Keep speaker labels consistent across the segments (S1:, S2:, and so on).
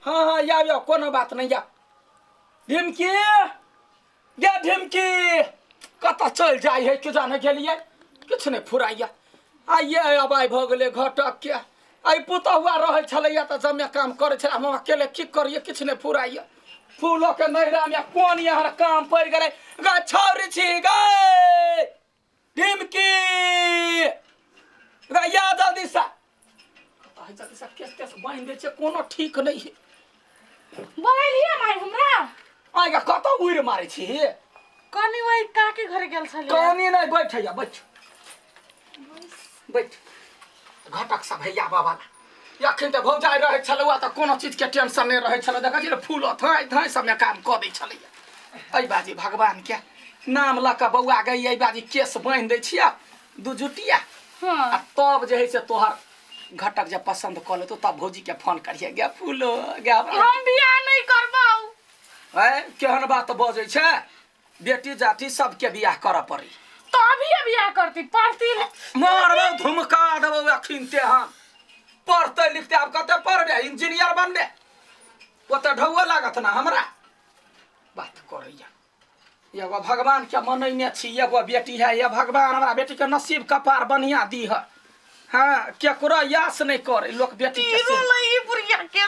S1: हाँ हाँ आउ आउ कोनो बात नहीं आउ ढिमकी गे ढिमकी कतऽ चलि जाइ है के जाने गेलियै किछु नहि फुराइया आइए अब आइ भऽ गेलै घटकके आइ पुतहुआ रहै छलैया तऽ जमे काम करै छलै हम अकेले की करियै किछु नहि फुराइया फूलोके नैहरामे कोन यहाँ काम पड़ि गेलै गे छौरी छी गे ढिमकी गे या जल्दीसँ कतऽ जल्दीसँ केस तेस बान्हि दै छै कोनो ठीक नहि है
S2: बनेलियै माय हमरा
S1: आइ कतऽ उड़ि मारै छी
S2: कनी ओहि काकी घरे गेल छलियै
S1: कनी नहि बैठ या बैठ बैठ घटक सब हैया बाबा अखन तऽ भौजाइ रहै छलौ तऽ कोनो चीजके टेंशन नहि रहै छलै देखै छी ने फूल धाँइ धाँइ सबमे काम कऽ दै छलैया एहि बाजी भगवानके नाम लऽ कऽ बौआ गई एहि बाजी केस बान्हि दै छियै दू जुटिया आ तब जे है से तोहर घटक जे पसन्द कऽ लेतौ तब भौजीके फोन करिहे गे फूलो गे हमरा
S2: हम बियाह नहि करबौ
S1: ऐ केहन बात बजै छै बेटी जाति सबके बियाह करऽ पड़ी
S2: तो अभी बियाह करती पढ़ती
S1: मारबौ धुमका देबौ अखिन ते हम पढ़ते लिखते आब कते पढ़बे इंजीनियर बनबे ओते ढौआ लागत ना हमरा बात करैया एगो भगवान के मनैने छी एगो बेटी है ये भगवान हमरा बेटी के नसीब कपार बढ़िया दी है हाँ केकरो यास नहीं करे लोक बेटी के
S2: तीरो लई बुढ़िया के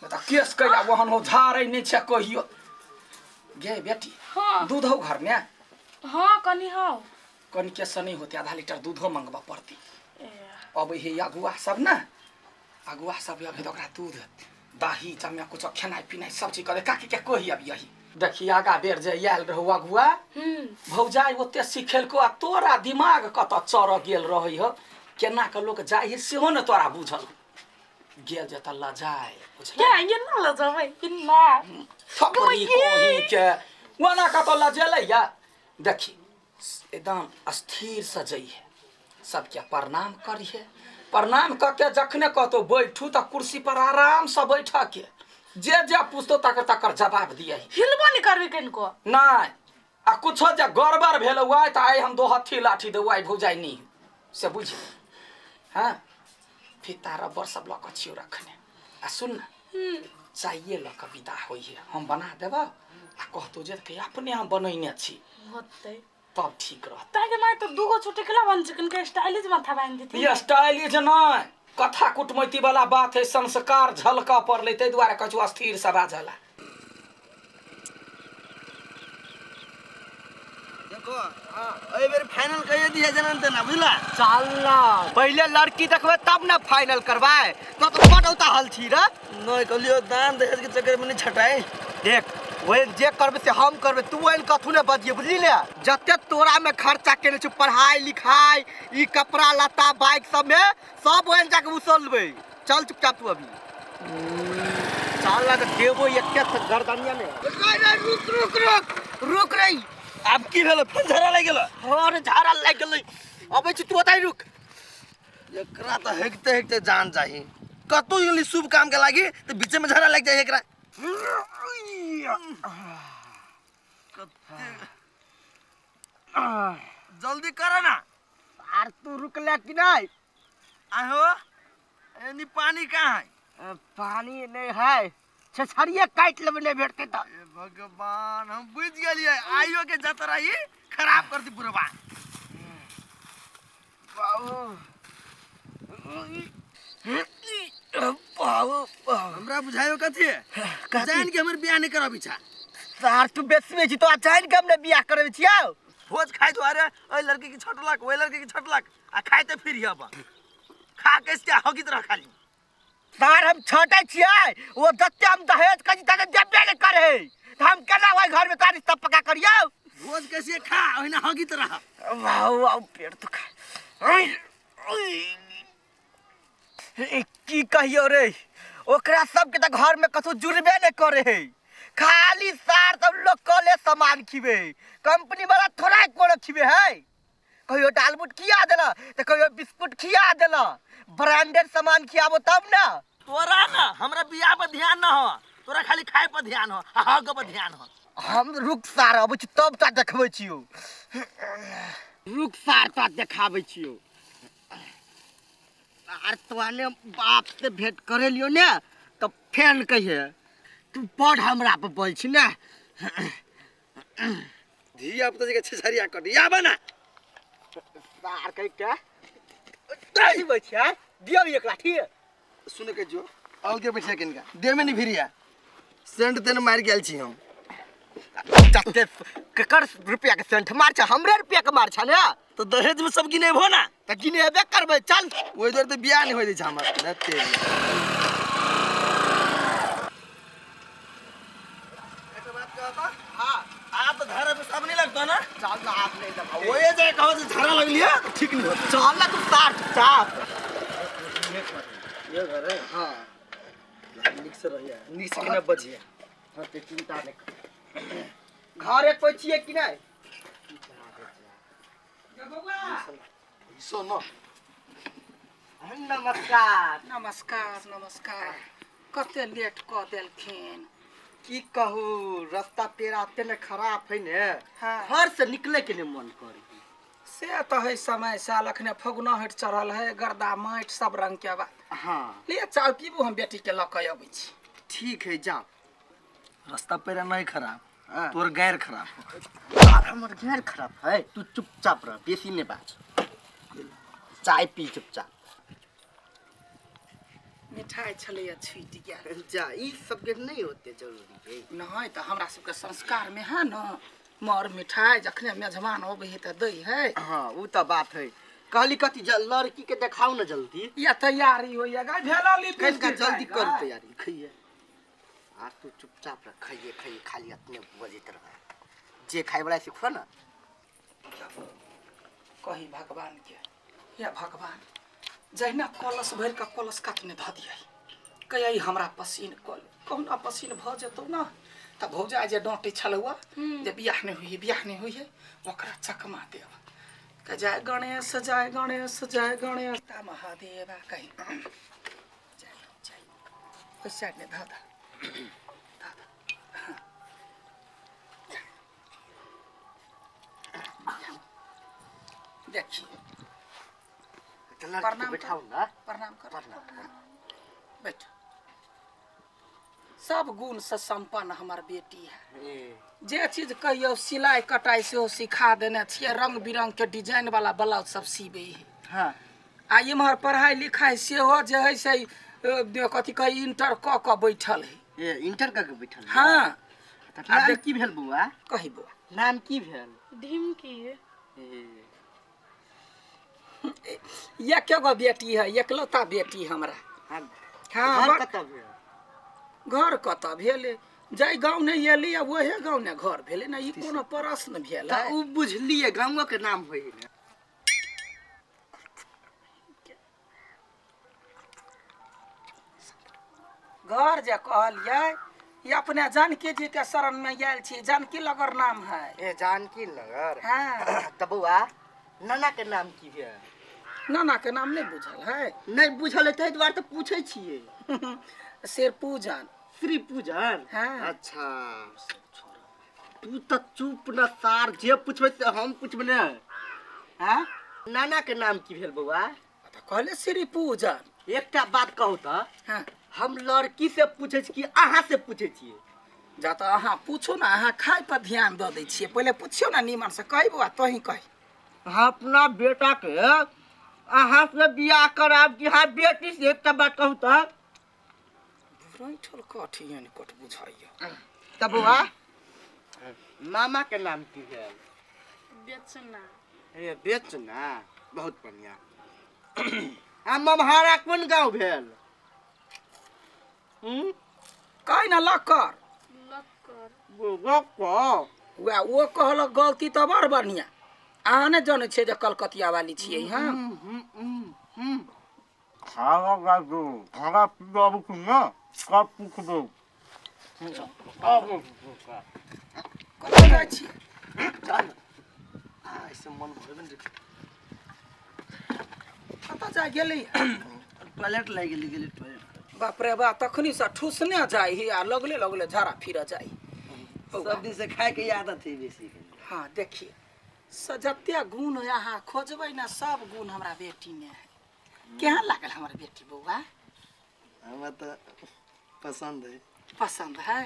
S1: तऽ केस कैला ओहन हो झाड़ै नहि छै कहियो गे बेटी
S2: हाँ
S1: दूध हो घर में
S2: हाँ कनी हौ
S1: कनिके से नहीं होते आधा लीटर दूधो मंगबऽ पड़ती
S2: ए,
S1: अब हे अगुआ सब ने अगुआ सब अभी तऽ ओकरा दूध दही जमे कुछो खेनाइ पिनाइ सब चीज करे काकी के कही अब यही देखी आगा बेर जे आयल रहू अगुआ भौजाइ ओते सिखेलको आ तोरा दिमाग कतऽ चढ़ गेल रहै हो केना के लोक जाइ है सेहो ने तोरा बुझल गेल जे तऽ लजाय बुझल
S2: क्या ये ना लजाबै कि ना
S1: थपड़ी कोही के ओना कतऽ लजेलै या देखी एकदम स्थिर से जइहे सबके प्रणाम करिहे प्रणाम कऽ के जखने कहतौ बैठू तऽ कुर्सी पर आराम से बैठ के जे जे पूछतौ तकर तकर जवाब दियही
S2: हिलबो नहीं करबी कनको
S1: नहि आ कुछो जे गड़बड़ भेल आइ तऽ आइ हम दो हत्थी लाठी देबौ आइ भौजाइ नहि से बुझ हँ फीता रबड़ सब लऽ कऽ छियौ रखने आ सुन ने चाइए लऽ कऽ विदा होइहे हम बना देबौ आ कहतौ जे कि अपने हम बनैने छी
S2: होतै
S1: तब ठीक रहत
S2: ताके माय तो दूगो छुट्टी केला बन चिकन के स्टाइलिश माथा बांध देती
S1: ई स्टाइलिश नहि कथा कुटमैती वाला बात है संस्कार झलकऽ पड़लै ताहि दुआरे कहै छौ अस्थिर से बाजला
S3: देखो एहि बेर फाइनल कहिए दिहे जनन तेना बुझला
S4: चल ना पहले लड़की देखबे तब ना फाइनल करवाए तो तो बड उताहल छी रे
S3: नहीं कहलियो दान दहेज के चक्कर में नहीं छटाई
S4: देख वही जे करबे से हम करबे तू वही कथू ने बजिए बुझली ने जते तोरा में खर्चा केने छु पढ़ाई लिखाई ई कपड़ा लत्ता बाइक सब में सब वही जाके उसलबे चल चुपचाप तू अभी चल ना तो देबो एके गर्दनिया में रुक रुक रुक रुक रे
S3: आब की भेलो फेर झड़ा लागि गेलो
S4: हाँ रे झाड़ा लागि गेलै अबै छी तू ओतहि रुक
S3: एकरा तऽ हेकते हेकते जान चाही कतौ गेली शुभ काम के लागी तऽ बीचे में झड़ा लागि जाइ एकरा जल्दी कर ना
S4: आर तू रुकले कि नहीं
S3: आहो एनी पानी कहाँ है
S4: पानी नहीं है छछड़िए काटि लेबै नहि भेटतै तऽ
S3: हे भगवान हम बुझि गेलियै आइयो के जतरा ई खराब कर दी बुढ़वा
S4: बाबू बाबू
S3: हमरा बुझायो कथी जान के हमर बियाह नहीं करब इच्छा
S4: सार तू बेसबे छी तो जान के हमने बियाह करबे छियौ
S3: भोज खाइ दुआरे ओहि लड़की के छटलक ओहि लड़की के छटलक आ खाइते फिर अपन खा के इसके हगित रह खाली
S4: सार हम छटै छियै ओ जते हम दहेज करी तते देबे नहि करे तऽ हम केना ओहि घरमे का रिश्ता पक्का करियौ
S3: भोज कैसे खा ओहिना हगित रह
S4: वाह वाह पेट दुखा की कहियौ रे ओकरा सबके तऽ घरमे कतहु जुड़बे नहि करे है खाली सार सब लोग कले सामान खिबे कंपनी वाला थोड़ा कोनो खिबे है कहियो दालमुट खिया देला तऽ कहियो बिस्कुट खिया देला ब्रांडेड सामान खियाबो तब ना
S3: तोरा ना हमरा बियाह पर ध्यान न हो तोरा खाली खाए पर ध्यान हो आ हग पर ध्यान हो
S4: हम रुक सार अबै छी तब ता देखबै छियौ रुक सार ता देखाबै छियौ आर तोहने बाप से भेंट करे लियो ने तऽ फेर कहिए तू बड़ हमरा पर बोल छी ने।
S3: धिया पुता के छेछरिया कट या बना
S4: सार कहि के की बोल छी यार? दियौ एक लाठी।
S3: सुन के जो अलगे बैठिया किनका देह में नहीं भिरिया सेंट तेन मार गेल छी हम।
S4: जते केकर रुपया के सेंट मार छ, हमरे रुपया के मार छ ने।
S3: तो दहेज में सब गिनेबो ना।
S4: त गिनेबे करबै, चल।
S3: ओहि दुआरे तऽ बियाह नहि होइ दै छै हमर धत्ते।
S4: हां
S3: आप तो धारा पे सब नहीं लगता ना।
S4: चल ना, आप नहीं लगता।
S3: ओए जाए कहो से धारा लगलिया तो ठीक नहीं होता।
S4: चल ना तू सार चुपचाप।
S3: ये घर है।
S4: हां
S3: निक से रहिया, निक से ना बजिया।
S4: हां ते चिंता नहीं कर। घरे कोई छियै कि नहीं?
S3: सुनो।
S4: नमस्कार।
S1: नमस्कार नमस्कार। कते लेट कऽ देलखिन।
S4: की कहू, रास्ता पेड़ा एते ने खराब है ने,
S1: हाँ।
S4: घर से निकले के नहीं मन करे।
S1: से तऽ है समय साल, अखने फगुना हटि चढ़ल है, गर्दा माटि सब रंग के बात।
S4: हाँ
S1: ले चाय पीबू, हम बेटी के लऽ कऽ अबै छी।
S4: ठीक है, जाओ।
S3: रास्ता पेड़ा नहीं खराब,
S4: हाँ।
S3: तोर गैर खराब।
S4: हमर गैर खराब है, तू चुपचाप रह, बेसी नहीं बाज। चाय पी चुपचाप।
S1: मिठाई छलैया छूटि गेल।
S4: जा, ई सब के नहीं होते जरूरी है।
S1: नहीं तऽ हमरा सबके संस्कार में है न, मर मिठाई जखने मेजबान अबै है तऽ दै है।
S4: हाँ वो तो बात है। कहली कथी, लड़की के देखाओ ना जल्दी।
S1: या तैयारी होइया गा भेला
S4: कनिका
S1: लिपस्टिक
S4: जल्दी करू तैयारी, खइये। आ तू चुपचाप रह, खइये खइये, खाली अपने बजैत रह। जे खाए वाला से खो ना।
S1: कही भगवान के, या भगवान जहिना कलश भरि कऽ कलश कातमे धऽ दियै, कहिया हमरा पसीन कल कहुना पसीन भऽ जेतौ ना तऽ भौजा जे डाँटै छलौआ जे बियाह नहि होइए बियाह नहि होइए, ओकरा चकमा देब। कह जय गणेश जय गणेश जय गणेश ता महादेवा। कही जय जय ओहि साइड मे धऽ दऽ धऽ दऽ। देखिए
S4: तऽ लड़की के
S1: प्रणाम
S4: बैठाउ ना।
S1: प्रणाम कर, बैठ। सब गुण से संपन्न हमर बेटी है। जे चीज कहियो सिलाई कटाई सेहो सिखा देने छियै, रंग बिरंग के डिजाइन वाला ब्लाउज सब सीबै है।
S4: हाँ
S1: आ इम्हर पढ़ाई लिखाई सेहो जे है से कथी कही इंटर कऽ कऽ बैठल है।
S4: ए इंटर कऽ के बैठल है?
S1: हाँ
S4: तऽ नाम की भेल बौआ?
S1: कही बौआ।
S4: नाम की भेल?
S2: ढिमकी।
S1: एके गो बेटी है, एकलौता बेटी हमरा।
S4: हाँ
S1: हाँ
S4: घर कतऽ भेल?
S1: घर कतऽ भेलै? जाहि गाँव नहि एली आ ओहे गाँव ने घर भेलै ने, ई कोनो प्रश्न भेल?
S4: तऽ उ बुझलियै गाँवो के नाम होइ है ने।
S1: घर जे कहलियै ई अपने जानकी जी के शरण में आयल छी, जानकी नगर नाम है।
S4: ए जानकी नगर।
S1: हाँ
S4: तऽ बौआ नाना के नाम की भेल?
S1: नाना के नाम नहीं बुझल है?
S4: नहीं बुझल है ताहि दुआरे तऽ पूछै छियै।
S1: शेर पूजन।
S4: श्री पूजन।
S1: हाँ।
S4: अच्छा तू तऽ चुप न सार, जे पूछबै से हम पूछबै ने। हाँ नाना के नाम की भेल बौआ?
S1: तऽ कहले श्री पूजन।
S4: एकटा बात कहू तऽ,
S1: हाँ
S4: हम लड़की से पूछै छी कि अहाँ से पूछै छियै?
S1: जा तऽ अहाँ पूछू ना, अहाँ खाय पर ध्यान दऽ दै छियै। पहिले पुछियौ ना नीमन से, कही बौआ तोही कही।
S4: हम अपना बेटा के अहाँ से बियाह कराब कि हाँ बेटी से? एकटा बात कहू तऽ।
S1: रैठल कठियन कट बुझाइया।
S4: तऽ बौआ मामा के नाम की भेल?
S2: बेचना।
S4: ए बेचना, बहुत बढ़िया। आ ममहारा कोन गाँव भेल?
S1: कही ना लक्कर।
S2: लक्कर।
S1: वएह ओ कहलक गलती तऽ बड़ बढ़िया। अहाँ नहि जनै छियै जे कलकतिया वाली छियै हम।
S5: खाना गाजू खाना पीआबू कि ना कब पूछबो?
S1: कतऽ जाइ छियै?
S3: चल आ, ऐसे मन भरबे ने।
S1: कतऽ जाइ गेलै?
S3: टॉयलेट लागि गेली, गेली टॉयलेट।
S1: बाप रे बाप, तखनी से ठूसने जाइ ही आ लगले लगले झाड़ा फिर जाइ।
S3: सब दिन से खाए के आदत है बेसी।
S1: हाँ देखिए, जते गुण अहाँ खोजबै ने सब गुण हमरा बेटी में है। केहन लागल हमर बेटी बौआ?
S3: हमरा तऽ पसंद है।
S1: पसंद है।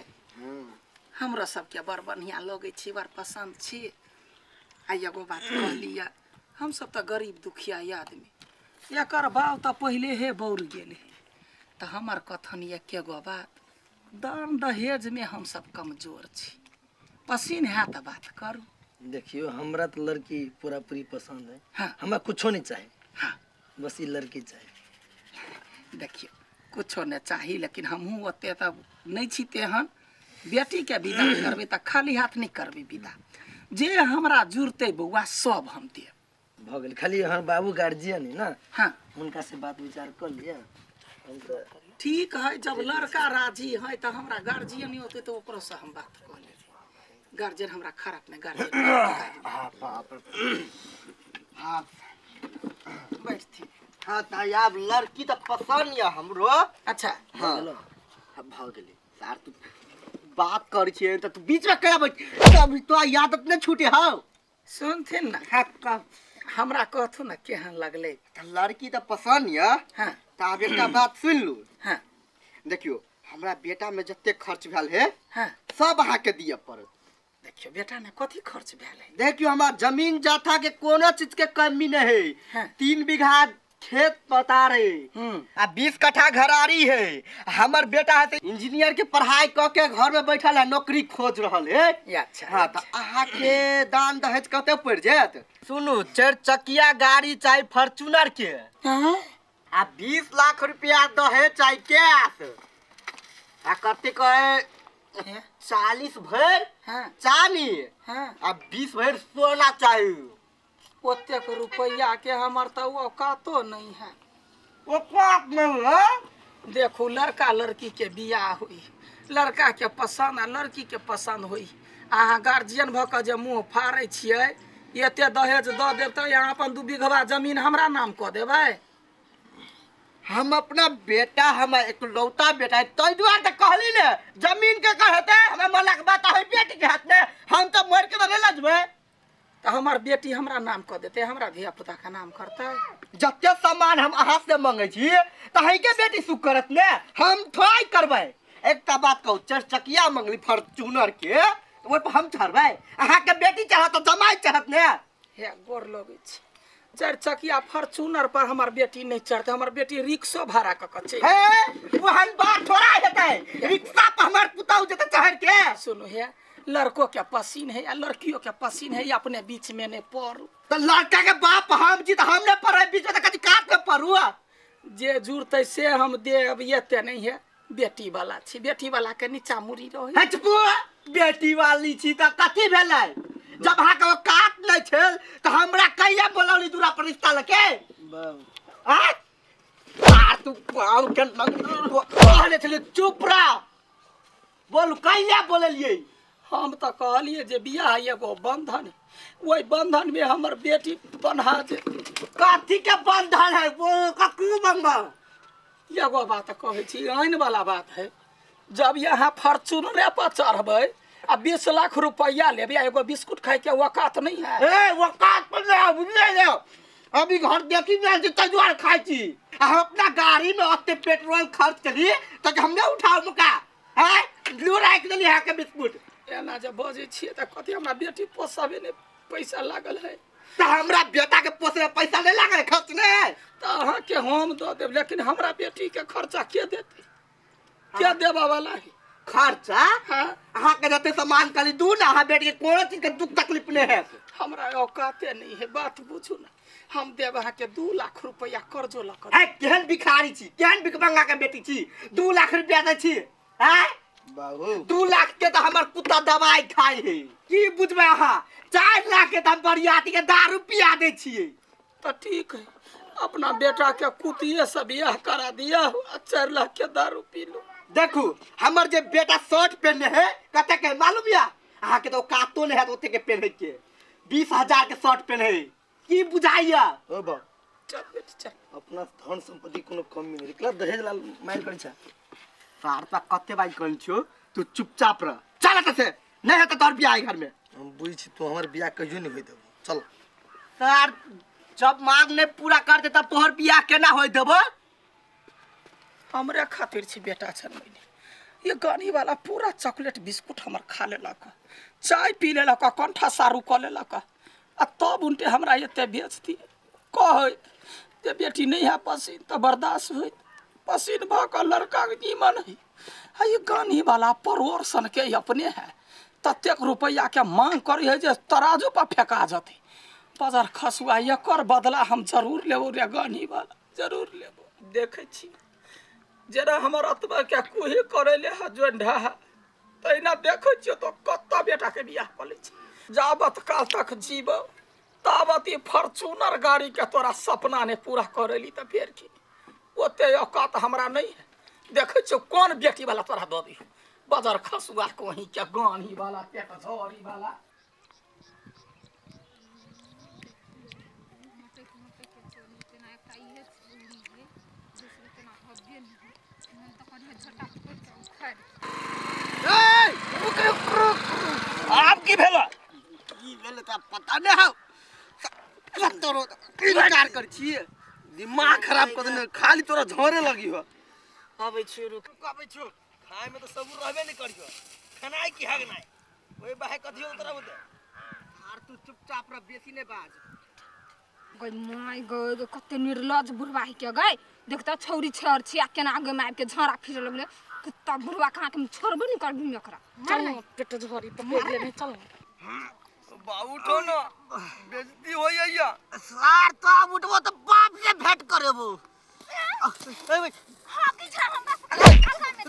S1: हमरो सबके बड़ बढ़िया लगै छी, बड़ पसंद छी। आ एगो बात कहलियै, हमसब तऽ गरीब दुखिया आदमी, एकर बाप तऽ पहिले हे बौर गेल है। तऽ हमर कथन एके गो बात, दान दहेजमे हमसब कमजोर छी, पसीन है तऽ बात करू।
S3: देखियो हमरा तो लड़की पूरा पूरी पसंद है।
S1: हाँ।
S3: हमरा कुछो नहीं चाही।
S1: हाँ।
S3: बस ई लड़की चाही।
S1: देखियौ कुछो नहि चाही, लेकिन हमहूँ ओते तऽ नहि छी तेहन। बेटीके विदा करबै तऽ खाली हाथ नहि करबै विदा, जे हमरा जुड़तै बौआ सब हम देब।
S3: भऽ गेल, खाली हमर बाबू गार्जियन है ना।
S1: हाँ।
S3: हुनका से बात विचार कर लिअ। हम तऽ
S1: ठीक है, जब लड़का राजी है तऽ हमरा गार्जियन होतै तऽ ओकरोसँ हम बात कऽ लेबै। गार्जियन हमरा खराब नहि, गार्जियन
S4: हाँ
S1: बैठथिन।
S4: हाँ तऽ आब लड़की तऽ पसंद यऽ हमरो।
S1: अच्छा।
S4: हाँ अब भऽ गेलै। सार तू बात करै छियै तऽ तू बीचमे केना बैठ, अभी तोरा आदत नहि छूटे हौ।
S1: सुनथिन ना।
S4: हाँ, कह।
S1: हमरा कहथुन ना केहन लगलै।
S4: तऽ लड़की तऽ पसंद यऽ।
S1: हाँ।
S4: तऽ आब एकटा बात सुनि लू।
S1: हाँ।
S4: देखियौ हमरा बेटामे जते खर्च भेल है
S1: हाँ।
S4: सब अहाँके दिअ पड़त।
S1: देखियौ बेटा ने कथी खर्च भेल है।
S4: देखियौ हमरा जमीन जाथा के कोनो चीज के कमी नहीं है।
S1: हाँ।
S4: 3 बीघा खेत पतार है आ 20 कट्ठा घरारी है। हमर बेटा है से इंजीनियर के पढ़ाई क के घर में बैठल है, नौकरी खोज रहल है।
S1: अच्छा।
S4: हाँ तऽ अहाँ के दान दहेज कते पड़ जायत? सुनू, 4 चकिया गाड़ी चाही फॉर्च्यूनर के।
S1: हाँ?
S4: आ 20 लाख रुपया दहेज चाही कैश। आ कते कहे 40 भरि
S1: हाँ।
S4: चानी।
S1: हाँ।
S4: आ 20 भरि सोना चाही।
S1: ओतेक रुपैया के हमर तऽ औकातो नहीं है।
S4: औकात नहीं है?
S1: देखू लड़का लड़की के बियाह हुई, लड़का के पसंद आ लड़की के पसंद हुई। अहाँ गार्जियन भऽ कऽ जे मुँह फाड़ै छियै, एते दहेज दऽ देब तऽ यहाँ अपन 2 बीघा जमीन हमरा नाम कऽ देबै।
S4: हम अपना बेटा, हमर एकलौता बेटा है, ताहि दुआरे तऽ कहली ने जमीन के कहते हमरा मरला के बाद तऽ बेटी के हाथ में, हम तऽ मरि के तऽ नहि लजबै।
S1: तऽ हमर बेटी हमरा नाम कऽ देतै, हमरा धिया पुता के नाम करतै।
S4: जते सामान हम अहाँ से मंगै छी तऽ अहींके बेटी सुख करत ने, हम थोड़ा करबै। एकटा बात कहू, 4 चकिया मंगली फॉर्च्यूनर के, ओहि पर हम चढ़बै? अहाँके बेटी चाहत तऽ जमाइ चाहत ने।
S1: हे गोर लगै छी, 4 चकिया फॉर्च्यूनर पर हमर बेटी नहीं चढ़तै, हमर बेटी रिक्शो भाड़ा कऽ कऽ चलि।
S4: हे ओहन बात थोड़ा हेतै, रिक्शा पर हमर पुतहु जेतै चढ़ि के।
S1: सुनू हे, लड़को के पसीन है या लड़कियों के पसीन है, अपने बीच में नहीं पड़ू।
S4: तो लड़का के बाप हम छी तऽ हम नहीं पड़ै बीच में, तऽ कथी कात में पड़ू?
S1: जे जुड़तै से हम देब, एते नहीं है। बेटी वाला छी, बेटी वाला के नीचा मुड़ी रहे।
S4: हे चुपू, बेटी वाली छी तऽ कथी भेलै? जब अहाँके औकात नहीं छल तऽ हमरा कहिया बोलौली दूरा पर रिश्ता लके? आ तू पाँव के कहने छलियै चुप रह, बोलू कहिया बोललियै?
S1: हम तऽ कहलियै जे बियाह एगो बंधन, ओहि बंधन में हमर बेटी बन्हा जे।
S4: कथी के बंधन है? वो ककरो बंधन?
S1: एगो बात कहै छी, आइन वाला बात है, जब यहाँ फॉर्च्यूनरे पर चढ़बै आ 20 लाख रुपया लेबै, एगो बिस्कुट खाइ के औकात नहीं है।
S4: ए औकात पर नहीं, बुझलियै ने? अभी घर देखी नहीं छी, ताहि दुआरे खाइ छी। आ हम अपना गाड़ी में ओते पेट्रोल खर्च करी तऽ हम नहि उठाउ मुका। हैं लू राखि देली अहाँके बिस्कुट।
S1: एना जे बजै छियै तऽ कथी हमरा बेटी पोसबे नहि पैसा लागल है।
S4: तऽ हमरा बेटा के पोसमे पैसा नहि लागल, खर्च नहि है।
S1: तऽ अहाँके हम दऽ देब, लेकिन हमरा बेटी के खर्चा के देतै? के देबऽ वाला है
S4: खर्चा?
S1: हाँ।
S4: अहाँके जते सामान कहली दू ने, अहाँ बेटी के कोनो चीज के दुख तकलीफ नहि हैत।
S1: हमरा औकाते नहीं है, बात बुझू ना। हम देब अहाँके 2 लाख रुपया कर्जो लऽ कऽ।
S4: है केहन भिखारी छी, केहन भिखमंगा के बेटी छी, 2 लाख रुपया दै छी? हैं
S3: बाबू
S4: 2 लाख के तऽ हमर कुत्ता दवाई खाइ है। की बुझबै अहाँ? 4 लाख के तऽ हम बरियाती के दारू पिया दै छियै।
S1: तऽ ठीक है, अपना बेटा के कुतिये से बियाह करा दिया, 4 लाख के दारू पी लू।
S4: देखू हमर जे बेटा शर्ट पहनने है कते के मालूम या? अहाँके तऽ औकातो नहि हैत ओते के पहने के। 20,000 के शर्ट पहने है, की बुझाइया?
S3: ओ बा
S1: चल बेटी चल।
S3: अपना धन संपत्ति कोनो कमी नहीं, एकला दहेज लाल माइल करै छै।
S4: सार ता कते बार कहल छियौ, तू चुपचाप रह, चल एतऽ से, नहि हेतौ तोहर बियाह घर में।
S3: हम बुझै छी तू हमर बियाह कहियो नहि होय देबौ। चल
S4: सार जब मांग नहि पूरा करते तब तोहर बियाह केना होय देबो?
S1: हमरे खातिर छी बेटा छन महीने, ये गानी वाला पूरा चॉकलेट बिस्कुट हमर खा लेलक, चाय पी लेलक, कंठा सारू कऽ लेलक, आ तब उनटे हमरा एते बेचती। कहैत जे बेटी नहि है पसीन तऽ बर्दाश्त होइत, पसीन भऽ कऽ लड़का नीमन है। आ ये गानी वाला परोड़ सनके अपने है, ततेक रुपैआ के मांग करी है जे तराजू पर फेका जतै। बाजार खसुआ एकर बदला हम जरूर लेबो रे गानी वाला, जरूर लेबो। देखै छी जेना हमर अतबा के कुही करै ले है जोंढा है, तहिना देखै छियै तो कत्ता बेटा के बियाह कऽ लै छै। जाबत काल तक जीब ताबत ई फॉर्च्यूनर गाड़ी के तोरा सपना नहि पूरा करेली तऽ फेर की, ओते औकात हमरा नहि है। देखै छियौ कोन बेटी वाला तोरा दऽ दियौ, बजर खसुआ कहीं के गानी वाला पेट झोरी वाला।
S3: आब की भेल?
S4: की भेल त पता नहि हौ, तोरो इनकार कर छियै,
S3: दिमाग खराब कर देने, खाली तोरा झोरे लगी हो।
S4: आबै छियो, रुक,
S3: आबै छियो। खाय में तो सबूर रहबे नहीं करियो, खनाई की हगनाई ओए बाहे कथी हो तोरा बुते।
S4: आर तू चुपचाप रह, बेसी नहि बाज।
S6: गई my गई गई, कते निर्लज बुढ़वा है के गई, देखता छौरी छर छी आ केना आगे में आबि के झाड़ा फिरे लगले कुत्ता बुढ़वा, कहाँ के हम छोड़बे नहीं करबी एकरा।
S2: चल ना पेट झोरी पकड़ लेने, चल
S3: बाबू उठो ना, बेइज्जती हो जाइया।
S4: सार तो आब उठबो तऽ बाप से भेंट करेबो। ए भाई,
S6: हां की छा हमरा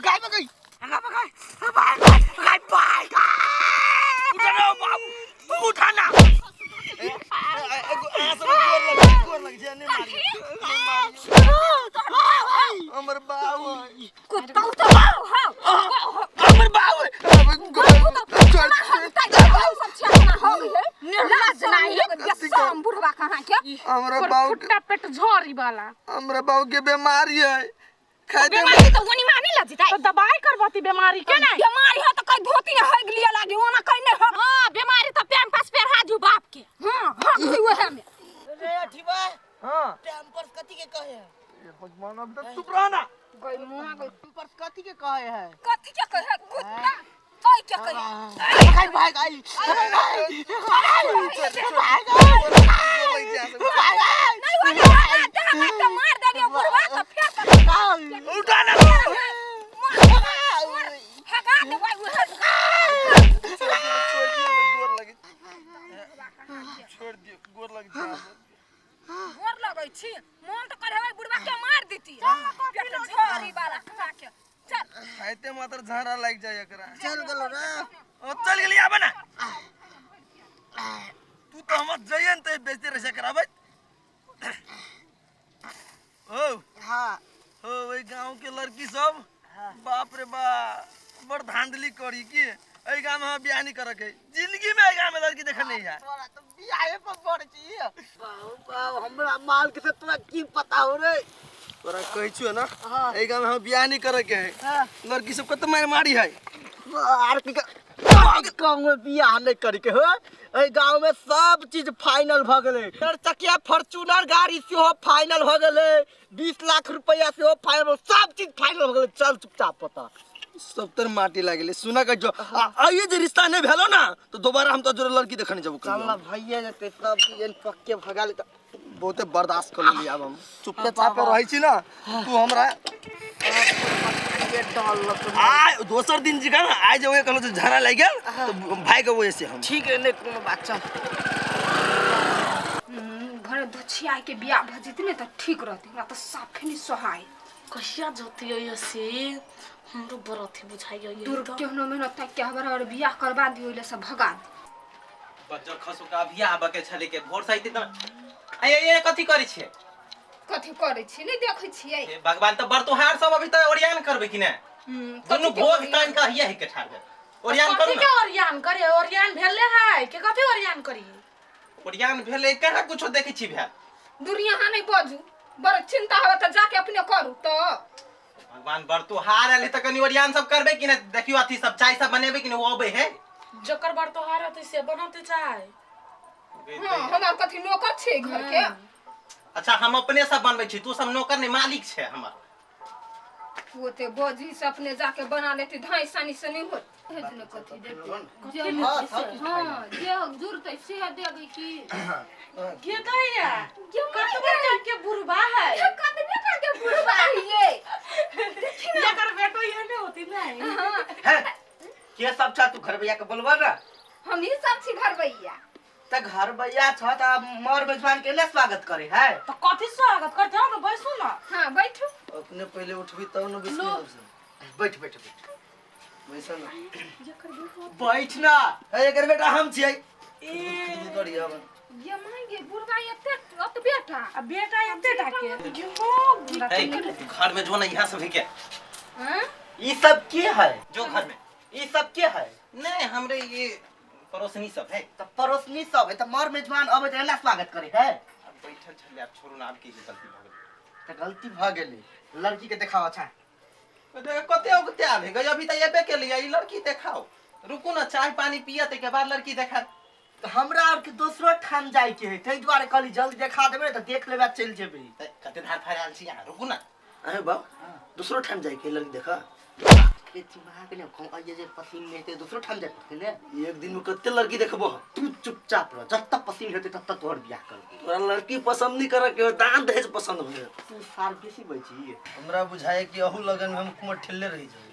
S4: गाय में गई, गाय में गई, भाई भाई भाई
S3: उठा ना बाबू, तू उठा ना। एगो आ सब गोर लग, गोर लग जे, नहीं मारी, नहीं मारी हमर बाबू।
S6: कुत्ता तो हां हां
S3: हमर बाबू।
S6: निर्लज नहीं बेशरम बुढ़वा कहाँ के।
S3: हमरा बाबू के
S2: फुट्टा पेट झोरी वाला,
S3: हमरा बाबू के बीमारी है, खाए दे।
S6: बीमारी तो ओनी मानी लजतै
S2: तो दवाई करबती बीमारी के नहीं।
S6: बीमारी है तो कई धोती ने हग लिया लागी, ओना कई नहीं हो। हां बीमारी तो पैम पास पेरहा जू बाप के। हां हां की ओहे में।
S4: रे अठीबा।
S3: हां
S4: टेम्पर्स कथी के कहे है?
S3: ये भगवान, अब तक चुप रह ना।
S6: गई मुआ गई।
S4: टेम्पर्स कथी के कहे है?
S6: कथी के कहे कुत्ता, कई के कहे?
S4: भाई भाई भाई भाई भाई
S6: नहीं ओने देह में मार देबे बुढ़वा तो फेर
S3: उठा ना।
S6: हगा देबै ओहे।
S3: गोर लगे, छोड़ दियो, गोर लग जा।
S6: गोर लगै छी, मन तो करे बुढ़वा के मार देती पेट झोरी वाला खा के। चल
S3: खाइते मात्र झाड़ा लाग जाय एकरा।
S4: चल गेलो रे।
S3: ओ चल गेली, आबे ना तू तो हमर जइयन ते बेइज्जती रहे कराबै। ओ
S4: हां
S3: हो ओई गांव के लड़की सब बाप रे बाप बड़ धांधली करी की एई गांव में हम बियाह नहीं करके, जिंदगी में एई गांव में लड़की देखल नहीं है।
S4: तोरा तो बियाहे पर बड़ छी। बाऊ बाऊ, हमरा माल के से तोरा की पता हो रे?
S3: तोरा कहै छियो ना,
S4: हाँ।
S3: एई गांव में हम बियाह नहीं करके है,
S4: हाँ।
S3: लड़की सब कत मार मारी है।
S4: आर की गाँव में बियाह नहीं करके हो, एहि गाँव में सब चीज फाइनल भ गेलै। चार चकिया फॉर्च्यूनर गाड़ी सेहो फाइनल भ गेलै, 20 लाख रुपया सेहो फाइनल, सब चीज फाइनल भ गेलै। चल चुपचाप पता
S3: सब तर माटी लागले सुना के जो आइए जे रिश्ता नहीं भेलो ना तो दोबारा हम तो जोरे लड़की देखने जब।
S4: चल ना भैया जते सब चीज एन पक्के भगा ले।
S3: बहुते बर्दाश्त कर लेली, आब हम चुपे चापे रहै छी ना। तू हमरा आ दोसर दिन जी का ना आइ जे ओए कहलो जे झड़ा लागि गेल तो भाई के वजह से हम
S4: ठीक है, नहीं कोनो बात। चल
S6: घर धोछिया के बियाह भ जेती ने त ठीक रहती, हमरा त साफे नहीं सोहाय।
S2: कहिया जोती हो से हमरो बड़ अथी बुझाइयो।
S6: दूर केहनो मेहनत तक के हमर और बियाह करवा दियो, ले सब भगा दे।
S7: बज्जर खसु का अभिया आबऽ के छलै के भोर से अइते त आय ये कथी करै छियै?
S6: कथी करै छी नहीं देखै छियै?
S7: हे भगवान, त बरतुहार सब अभी त ओरियान करबै कि नै? दुनू भोग तानि कऽ हिया के ठाढ़ भेल। ओरियान करू
S2: कथी
S7: ना।
S2: के ओरियान करे? ओरियान भेले है के कथी ओरियान करी?
S7: ओरियान भेलै कहाँ कुछो देखै छी भेल।
S6: दूर यहाँ नहीं बाजू, बड़ चिंता हवे त जाके अपने करू त।
S7: भगवान, बरतुहार आयल है त कनि ओरियान सब करबै कि नै? देखियौ अथी सब चाय सब बनेबै कि नै, ओ अबै है।
S2: जकर बरतोहार होतै से बनौते चाय।
S6: हां हमर कथी नौकर छै घर के?
S7: अच्छा हम अपने सब बनबै छी, तू सब नौकर नहीं मालिक छै हमर।
S6: ओते बजी से अपने जाके बना लेती धाई सानी से नहीं होत भेज ने कथी देते जे
S4: हाँ, सब किछु खाइ
S6: हां जे जुरतै से देबै की
S2: के दैया
S6: गे
S2: कतबे टाइम के बुढ़बा है
S6: ये कतबे टा के बुढ़बा ये
S2: एकर बेटो ये नहीं होती नहीं
S6: हाँ,
S4: है के सब छ तू घर भैया के बोलबा ना
S6: हम ही सब छी घर भैया
S4: त घर भैया छ त मर मेजबान के ना स्वागत करे है
S2: तो कथी स्वागत करते हो ना बैसू ना
S6: हाँ बैठू
S3: अपने पहले उठबी तब न
S2: लो।
S3: बैसबी
S4: बैठ बैठ बैठ
S3: बैसल ना
S4: बैठ ना
S3: हे एकर बेटा हम छियै
S2: ए
S3: करियै हम
S6: ये मांगे बुढ़बा एते ओतबे टा
S2: आ बेटा एते टा के
S7: है घर में जो ना यहाँ सब है क्या
S6: हाँ?
S4: ई सब के है
S7: जो घर में
S4: ई सब के है
S7: नहीं हमरे ये पड़ोसनी सब है
S4: त पड़ोसनी सब है त मर मेजबान अबै त एना स्वागत करे है
S7: अब बैठल छलियै आब छोड़ू ना आब की गलती भऽ गेल
S4: त गलती भ गेलै लड़की के देखाव अच्छा
S7: कते औगते आबे गई अभी तऽ एबे केलियै ई लड़की देखाओ रुकू ना चाय पानी पिया ताहिके बाद लड़की देखा
S4: त हमरा आर के दोसरो ठाम जाय के है ताहि दुआरे कहली जल्दी देखा देबै ने त देख लेबै आ चलि जेबै
S7: तऽ कते धार फरायल छी अहाँ रुकू ना
S3: अरे बाप दूसरो ठाम जाय के लड़की देखा
S4: के दिमाग ने कहूँ आइए जे पसीन नहीं हेतै दोसरो ठाम जाय पड़तै ने
S3: एक दिन में कते लड़की देखबो
S4: तू चुपचाप रह जब तक पसीन हेतै तब तक तोहर बियाह करबै
S3: तोरा लड़की पसंद नहीं करे के दान दहेज पसंद हो
S4: तू सार बेसी बची
S3: हमरा बुझाए कि अहू लगन में हम कुमर ठेले रही जाए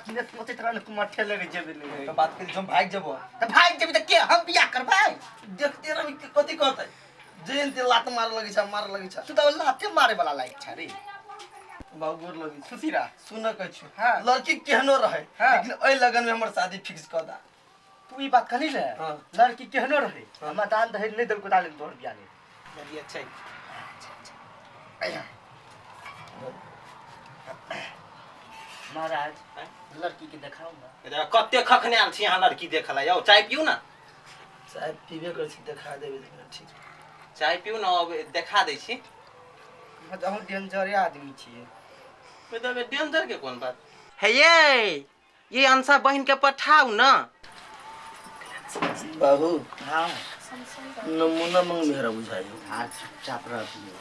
S4: अपने सोचैत रह ने कुमार ठेले रह जेबै ने
S3: तो बात करी हम भाग जेबो
S4: त भाग जेबी त के हम बियाह करबै
S3: देखते रही कि कथी कहतै जेन ते लात मार लगे छ मार लगे छ
S4: तू त लाते मारे वाला लायक छ रे
S3: बाबू गोर लगे छ
S4: खुशी रह
S3: सुन कहै छी
S4: हाँ।
S3: लड़की केहनो रहे
S4: हाँ।
S3: लेकिन एहि लगन में हमर शादी फिक्स कर दा
S4: तू ई बात कहली ने
S3: हाँ।
S4: लड़की केहनो रहे हमरा दान दहेज नहीं देलको ताले तोहर बियाह नहीं
S7: चलिए अच्छा है।
S4: महाराज लड़की के देखाओ ना
S7: देखा, कते खखने आयल छी अहाँ लड़की देखऽ ला यौ चाय पियू ना
S3: चाय पीबे करै छी देखा देबै लेकिन ठीक
S7: चाय पियू ना अब देखा दै छी
S4: अहूँ डेंजरे आदमी छियै
S7: डेंजर के कोन बात हे ये ये अंशा बहन के पठाउ ना
S3: बाबू
S4: हाँ
S3: नमूना मंग मेहरा बुझाइयो
S4: हार चुपचाप रह पियो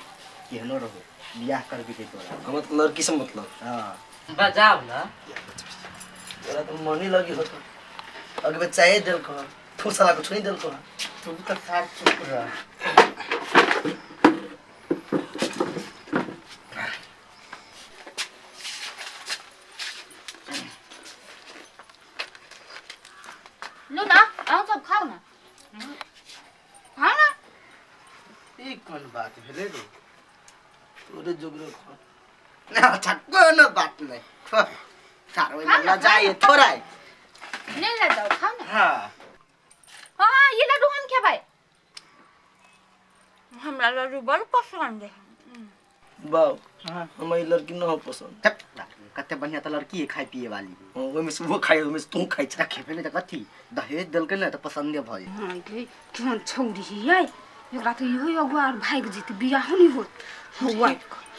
S4: केहनो रहो बियाह करबी के तोरा
S3: हमरा तो लड़की से मतलब
S4: हाँ बजाओ ना
S3: तोरा तो मनी लगी होतो अगबे चाय देल कह तू साला कुछ नहीं देल कह
S4: तू तो सार चुप रह
S8: लो ना अहाँ सब खाओ ना खाओ ना
S4: ई कोन बात भेलै रे
S3: तोरे जोगरो खा
S4: ना अच्छा कोनो बात नहीं सार ओहिमे
S8: खाओ ना,
S4: ल जाइए थोड़ा
S8: नहीं ले जाओ खाओ ना
S4: हाँ
S8: हाँ ये लड्डू हम खेबै हमरा लड्डू बड़ पसंद है
S3: बाप हमरा ई लड़की न हो पसंद
S4: चप कते बढ़िया तऽ लड़की है खाय पिए वाली
S3: हाँ, ओहिमे से वो खाइ ओहिमे से तू खाइ
S4: तऽ खेबे नहि तऽ कथी दहेज देलकै ने तऽ पसन्दे भऽ जेतै
S6: हाँ गे केहन छौरी हियै एकरा तऽ इहो अगुआ आर भागि जेतै बियाहो नहि होत हौआ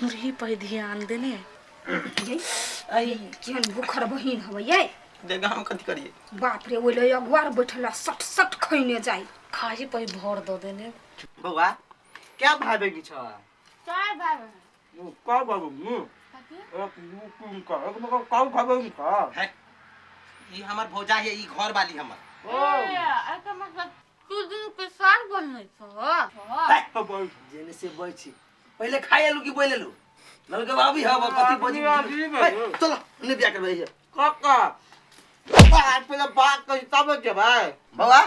S2: मुरही पर ध्यान देने
S6: यै केहन भूखर बहिन हबै यै
S7: देखा हम कथी करिए
S6: बाप रे ओहि लए अगुआ आर बैठल आ सट सट खैने जाइ
S2: खाही पर भर दऽ देने
S4: बौआ क्या भाई बहिनी छ
S8: चार भाई बहन
S5: का बाबू एक दू तीन का एक मगर का खाबे का
S7: है ई हमर भौजा है ई घर वाली हमर
S8: एकर मतलब तू दुनू के सार बहन छौ
S3: जेने से बैठी पहिले खाए लू कि बोले लू लड़का बाबी हब कथी बजी चलो ने बियाह करबै है
S5: काका बात पहिले बात करी तब जेबै
S4: बौआ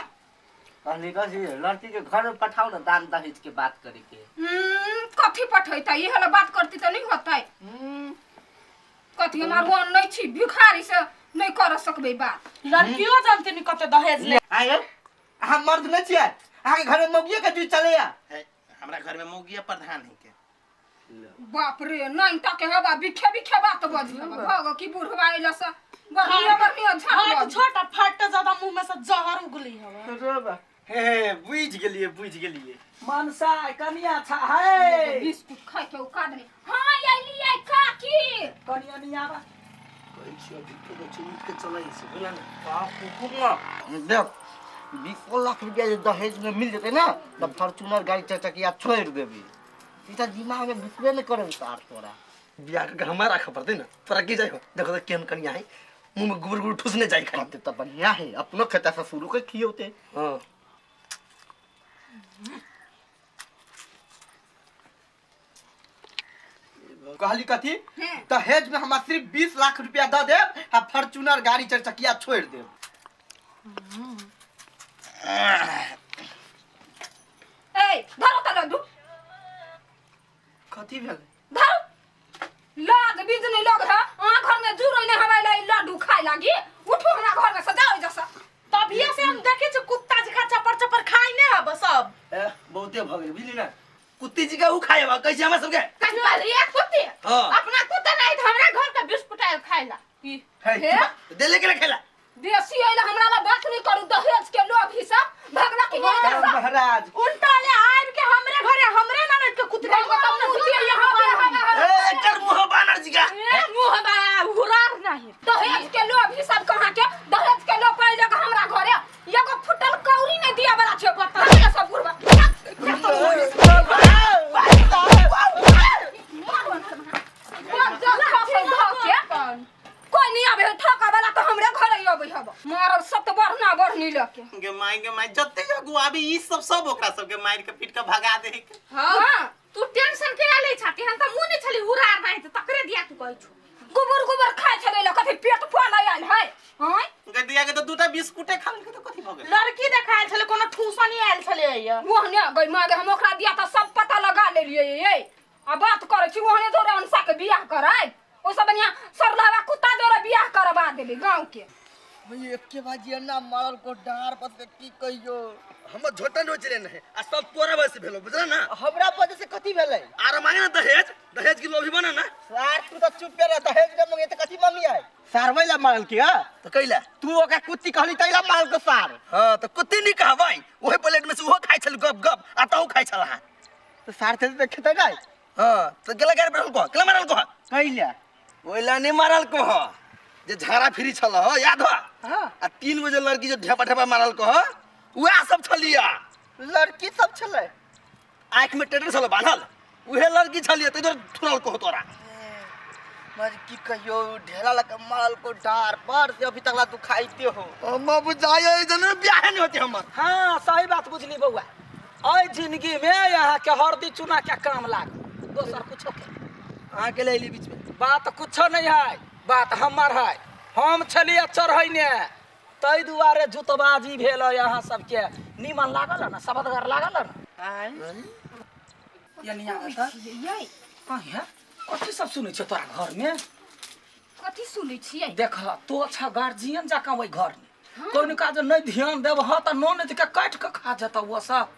S4: कहली कथी लड़की के घर में पठाओ ना दान दहेज के बात करे के
S6: कथी पठैतै इहे लए बात करती तऽ नहि होतै कथी हम आर ओहन नहि छी भिखारी से नहि कर सकबै बात
S2: लड़कियों जानते नहीं कते दहेज ले
S4: आय अहाँ मर्द नहि छियै अहाँके घर में मौगिए के चीज चलैया
S7: है हमरा घर में मौगिया प्रधान है के
S6: बाप रे नहीं ताके हवा बिखे बिखे बात बजी भग की बुढ़वा अइला से बढ़िया बढ़िया झाड़
S2: फट छोटा फट ज्यादा मुंह में से जहर उगली हवा
S4: हे हे बुझि गेलियै बुझि गेलियै
S1: मनसा कनिया छा है
S6: बिस्कुट खाइ के औकात नहीं हाँ अइली काकी
S1: कनिया नहीं आवा
S3: कहै छियै अभी के बच्चे उठ के चलै छै बुझला ने
S4: देख 20 लाख रुपया जे दहेज में मिल जेतै ना तऽ फॉर्च्यूनर गाड़ी चचकिया छोड़ि देबै ई तऽ दिमाग में घुसबे नहि करै सार तोरा
S3: बियाह के हमरा राखे पड़तै ने तोरा की जाइ हो देखो तो केहन कनिया है मुंह में गोबर गोबर ठुसने जाइ खाली।
S4: कहते तो बढ़िया है, अपनो खेता ससुरो के खियौते।
S3: हाँ
S4: कहली कथी दहेज में हमरा सिर्फ 20 लाख रुपया दऽ देब आ फॉर्च्यूनर गाड़ी चार चकिया छोड़ देब।
S6: ए धरो त लड्डू।
S4: कथी भेल?
S6: धरो लाग बीज नहीं लग है अहाँ घर में जुरो नहीं हवाई लाई लड्डू खाए लागी। उठो हमरा घर में सजाओ जैसा।
S2: तभिए से हम देखे छी कुत्ता जकाँ चपर चपर खाइ ने हब सब।
S3: ए बहुते भ गेल बुझली ना, कुत्ती जी का उ खाए बा कैसे हमरा सबके
S8: कहियो कुत्ती।
S3: हाँ।
S8: अपना कुत्ता नहीं तो हमरा घर के बिस्कुट आयल खाइला ई
S6: हे
S3: देले के खेला
S6: देसी आइला हमरा ला बात नहीं करू दहेज के लोभ ही सब भगला की नहीं जैसा।
S4: महाराज
S2: उल्टा ले आबि के हमरे घरे हमरे ननद के कुत्ता
S6: देखो तो मूर्ति यहाँ पे हवा
S3: ए एकर मुंह बानर जी का
S8: ए मुंह बा हुरार नहीं।
S6: दहेज के लोभ ही सब कहाँ के दहेज के लोभ पहिले के हमरा घरे एगो फुटल कौड़ी नहीं दिया वाला छै हमरा सब बुढ़वा कोई नहीं आबे ठका वाला तो हमरे घरे अबै हब मारब सब तो बढ़ना बढ़नी लके
S7: गे माय गे माय जते अगुआबी ई सब सब ओकरा सबके मार के पीट के भगा दे।
S8: हां तू टेंशन केना लै छाती हम त मुंह नै छली हुरार नहीं त तकरे दिया तू कहै छु।
S6: गोबर गोबर खाइ छलै ल कथी पेट फुआल आयल है। हां
S7: गे दिया के तो दूटा बिस्कुटे खा लेलकै त कथी भ गेल?
S2: लड़की देखायल छलै कोनो ठूसनी आयल छलै ये
S6: ओहने गई माँ गे हम ओकरा दिया त सब पता लगा लेलियै ये आ बात करै छी ओहने जोरे अनसा के बियाह कराय ओ सब बढ़िया सरलहवा कुत्ता जोरे बियाह करवा देबै गाँव के।
S4: एके बाजी ना मारल को डार पर से की कहियो
S3: हमर झोटन रोच रे नहीं आ सब तोरा वजह से भेलो बुझला ना।
S4: हमरा वजह से कथी भेलै?
S3: आर मांगे ना दहेज, दहेज की लोभी बना ना।
S4: सार तू तो चुप रह, दहेज के मांगे त कथी मांगी है? सार वैला मारल की हां
S3: तो कैला
S4: तू ओकरा कुत्ती कहली तैला मारल को सार।
S3: हां तो कुत्ती नहीं कहबै ओहे प्लेट में से ओहो खाइ छल गप गप आ तहु खाइ छल हां
S4: तो सार थे त खेतै नै।
S3: हां तो गेला गार बैठल को केला मारल को
S4: कैला
S3: ओइला नहीं मारल को जे झाड़ा फिरी छल हो याद हो।
S4: हां
S3: आ 3 बजे लड़की जो ढेपा ढेपा मारल को वएह सब छलिया
S4: लड़की सब छलै
S3: आँख में टेटर छल बान्हल उहे लड़की छलिया तै दुआरे थुरल को तोरा।
S4: मर की कहियो ढेला लगा मारल को डार पर से अभी तक ला तू खाइते हो।
S3: हम बुझाय जन बियाह नहीं होती हमर।
S1: हाँ सही बात बुझली बउआ, एहि जिंदगी में यहाँ के हरदी चूना के काम लाग दोसर कुछो के
S3: अहाँ के ले बीच में
S1: बात कुछो नहीं है, बात हमर है। हम छलिए चढ़ैने ताहि दुआरे जुतबाजी भेल है यहाँ सबके। नीमन लागल है ना, सबदगर लागल है ना। यानी कथी सब सुनै छै तोरा घर में?
S6: कथी सुनै छियै?
S1: देख तो अच्छा गार्जियन जकाँ ओहि घर में कोनो काज नहीं ध्यान देबह त ननद के काटि के खा जेतौ ओ सब।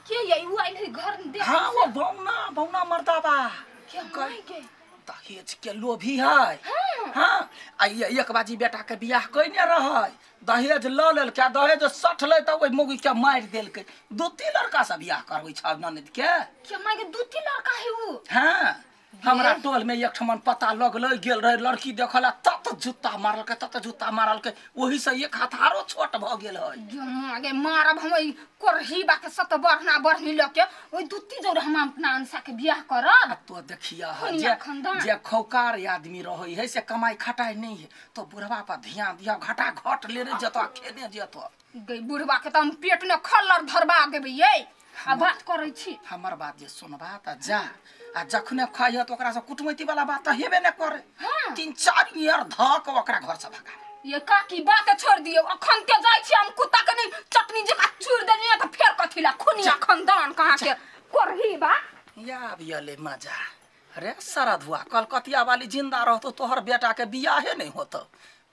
S6: के यै उ आइल है घर में देख?
S1: हाँ वो बौना बौना मर्दाबा
S6: के माय के
S1: दहेज के लोभी है। हाँ आ एक बाजी बेटा के बियाह कइने रहै, दहेज ल लेलकै, दहेज सठलै त ओहि मौगी के मारि देलकै। दू तीन लड़का से बियाह करबै छ ननद के।
S6: के माय के दू तीन लड़का है उ?
S1: हाँ हमरा टोल में एक ठमन पता लगलै, गेल रहे लड़की देखला तत जूता मारलकै तत जूता मारलकै, ओही से एक हाथ आरो छोट भ गेल है।
S6: गे मारब हम ओहि कोरही बा के सत बढ़ना बढ़नी लके ओहि दूती जोर हम अपना अंसा के बियाह करब।
S1: तो देखिया
S6: जे
S1: जे खौकार आदमी रहै है से कमाई खटाई नहीं है, तो बुढ़वा पर ध्यान दिया घटा घट लेने जेतो खेने जेतो।
S6: गई बुढ़वा के त हम पेट में खल्लर धरबा देबै यै। आ बात करै छी
S1: हमर बात जे सुनबा त जा, आ जखने खाइह त ओकरा से कुटमैती वाला बात त हेबे ने करे।
S6: हाँ।
S1: 3-4 ईयर धक ओकरा घर से भगा।
S6: ये काकी बात छोड़ दियो, अखन के जाय छी हम कुत्ता के नहीं चटनी जका चूर देलियै त फेर कथी ला खुनिया खानदान कहाँ के करही बा।
S1: या बियले मजा अरे सरधुआ कलकतिया वाली जिंदा रहतो तोहर बेटा के बियाहे नहीं होतो,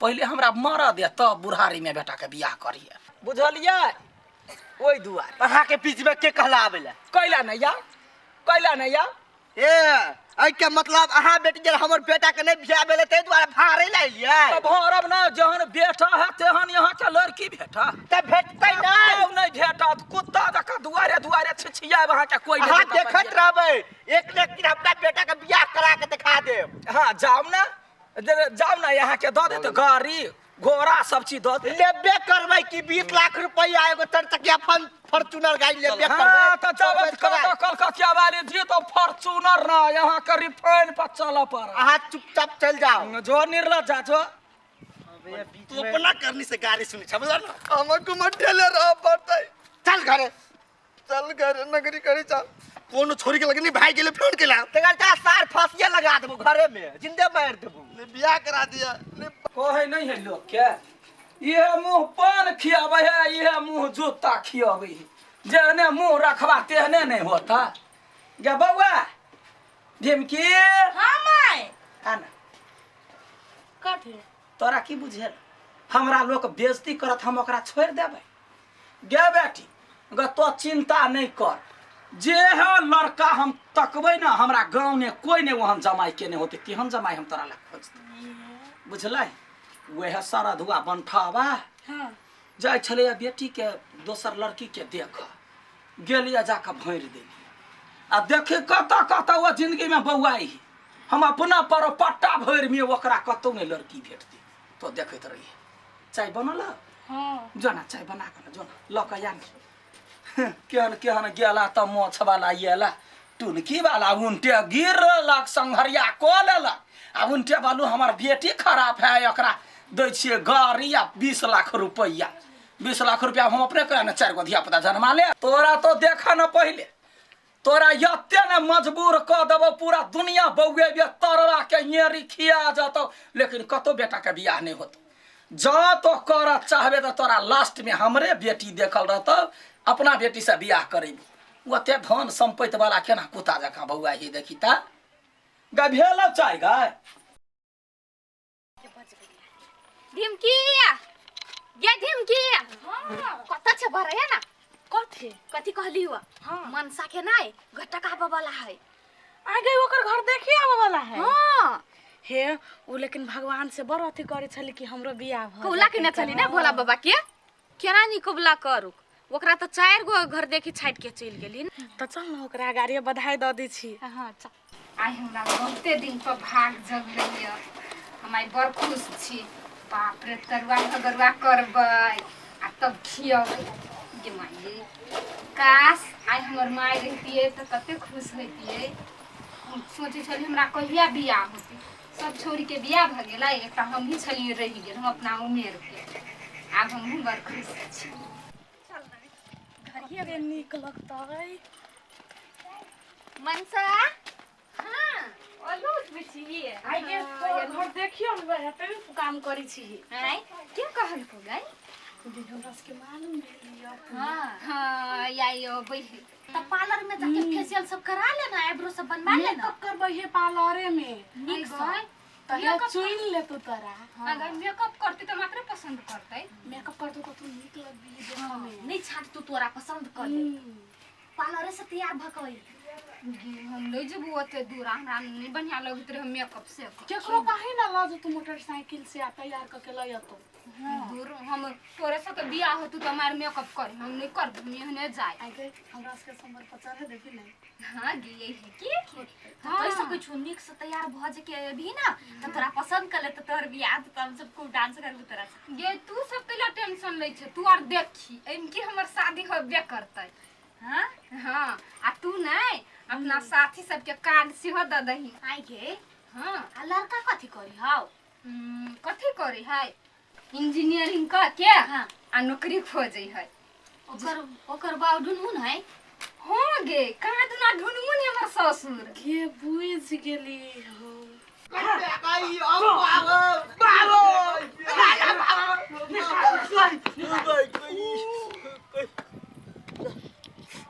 S1: पहले हमरा मर दे तब बुढ़ारी में बेटा के बियाह करिए बुझलियै। ओहि दुआरे
S4: अहाँ के बीच में के कहला आबेला?
S1: कैला नहीं या, कैला नहीं या।
S4: ए एहि के मतलब अहाँ बेटी जे हमर बेटा के नहीं बियाह भेलै ताहि दुआरे भाड़े ला एलियै?
S1: त भरब ना, जहन बेटा है तेहन यहाँ के लड़की भेटा
S4: त भेटतै नै।
S1: नहीं भेटत, कुत्ता जकाँ दुआरे दुआरे छिछियाब अहाँ के कोई।
S4: अहाँ देखत रहबै एक ने एक दिन अपना बेटा के बियाह करा के देखा देब।
S1: हाँ जाओ ना, जाओ ना यहाँ के दऽ देत गाड़ी घोड़ा सब चीज दऽ देत।
S4: लेबे करबै कि 20 लाख रुपया एगो चारचकिया फॉर्च्यूनर गाड़ी लेबे करबै।
S1: हाँ तो जब कल कलकतिया वाली जी तो फॉर्च्यूनर ना यहाँ के रिफाइन पर चल पड़ा।
S4: अहाँ चुपचाप चल जाओ।
S1: जो निर्लज जा जो
S3: तू अपना करनी से गाली सुनी छ बुझल ना हमर कुमार ठेले रह पड़तै।
S4: चल घरे
S3: चल घरे नगरी करे चल कोनो छोरी के लगनी भाई गेले फोन केला
S4: तेकर ता सार फांसिया लगा देबो घरे में जिंदे मार देबो।
S3: ने बियाह करा दिया ने
S1: कहे नहीं है लोग के ये मुंह पान खियाबै है ये मुंह जूता खियाबै है जेहने मुंह रखबा तेहने नहीं होता। गे बौआ ढिमकी।
S8: हाँ my
S1: आना
S2: कथी
S1: तोरा की बुझेल हमरा लोग बेइज्जती करत हम ओकरा छोड़ देबै। गे बेटी ग तो चिंता नहीं कर जे है लड़का हम तकबै ना हमरा गाँव ने कोई नहीं वहन जमाई के नहीं होते तेहन जमाई हम तोरा लग खोजते बुझलै। वह सारा धुआ बनठावा
S2: हाँ
S1: जाइ छलैया बेटी के दोसर लड़की के देख गेलिया जाके भरि देली आ देखी कतऽ कतऽ ओ जिंदगी में बौआई हम अपना पर पट्टा भरि में ओकरा कतौ नहीं लड़की भेटती तो देखैत रहिए। चाय बनल?
S2: हाँ
S1: जो ना चाय बना के जो ना लऽ के आन। केहन केहन गेला तऽ माछ वाला आयला टुनकी वाला उनटे गिरलक संघरिया कऽ लेलक आ उनटे बालू हमर बेटी खराब है ओकरा दै छियै गाड़ी आ 20 लाख रुपैआ 20 लाख रुपया हम अपने करा ने 4 गो धिया पुता जन्मा ले। तोरा तो देखा न पहिले तोरा एते ने मजबूर कऽ देबौ पूरा दुनिया बौएबे तरवा के येरी खिया जतौ लेकिन कतौ बेटा के बियाह नहीं होतौ। जँ तो करऽ चाहबे तऽ तोरा लास्ट में हमरे बेटी देखल रहतौ अपना बेटी से बियाह करेबी। ओते धन सम्पत्ति वाला केना कुत्ता जकाँ बौआ ही देखी ता गा भेल चाय गाय
S6: ढिमकी गे ढिमकी कत छ भरैया ना
S2: कथी
S6: कथी कहली हुआ?
S2: हाँ।
S6: मनसा के नाय घटका वाला है
S2: आ गई ओकर घर देखी आवे वाला है।
S6: हाँ
S2: हे उ लेकिन भगवान से बड़ अथी करे छली कि हमरो बियाह भ
S6: कौला के न छली ना भोला बाबा के केना नी कबला करू ओकरा तो 4 गो घर देखी छाट के चल गेली।
S2: त चल न ओकरा गाड़ी बधाई द दी छी।
S6: हां चल।
S9: आइ हमरा बहुते दिन पर भाग जगलैया हम आइ बड़ खुश छी। बाप रे तरुआ भगरुआ करबै आ तब खियबै। गे माई काश आइ हमर माय रहितियै तऽ कते खुश होइतियै। हम सोचै छलियै हमरा कहिया बियाह होतै सब छोरी के बियाह भऽ गेलै एकटा हमही छलियै रहि गेल हम अपना उमेर के आब हमहूँ बड़ खुश छी।
S2: घरे नीक लगतै
S6: मनसा। हाँ अलूत बिछिए
S2: आइ के तोर घर देखियो न हेतै काम करै छी।
S6: आइ के कहलको गई
S2: हमरा सबके मालूम भेल।
S6: हाँ
S9: हाँ आइ अबै है
S6: त पार्लर में जाके फेशियल सब करा लेना आईब्रो सब बनवा लेना
S2: मेकअप करबै हे पार्लरे में
S6: नीक से
S2: तहिया चुन लेतौ तोरा।
S9: अगर मेकअप करतै तऽ मात्र पसंद करतै।
S2: मेकअप करतौ तऽ तू नीक लगबी देखऽ में।
S6: नहीं छाट तू तोरा पसंद कर ले पार्लरे से तैयार भ के
S9: हम नहीं जेबू ओते दूर हमरा नहीं बढ़िया लगैत रहे मेकअप से।
S2: केकरो काहे ना लऽ जेतौ मोटरसाइकिल से आ तैयार कऽ के लऽ एतौ।
S9: दूर हम तोरे सबके बियाह होतौ तऽ हमार मेकअप कर हम नहीं करब हम एहने जाय।
S2: आइ गई हमरा सबके समर पर चढ़े देबी ने।
S9: हाँ गे है की
S6: कहि सकै छु नीक से तैयार भ जे के अभी ना त तोरा पसंद कर ले त तोहर बियाह त हम सब खूब डांस करबू तोरा से।
S9: गे तू सब कैला टेंशन लै छै तू आर देखी एम की हमर शादी होबे करतै।
S6: हाँ
S9: हाँ आ तू नहीं अपना साथी सबके कार्ड सेहो दऽ दही।
S6: आइ गे
S9: हाँ
S6: आ लड़का कथी करी हौ?
S9: कथी करी है इंजीनियरिंग कऽ के
S6: हाँ।
S9: आ नौकरी खोजै है।
S6: ओकर ओकर बाप ढुनमुन है?
S9: हाँ गे कहाँ दुना ढुनमुन है हमर ससुर।
S2: गे बुझ गेली हो।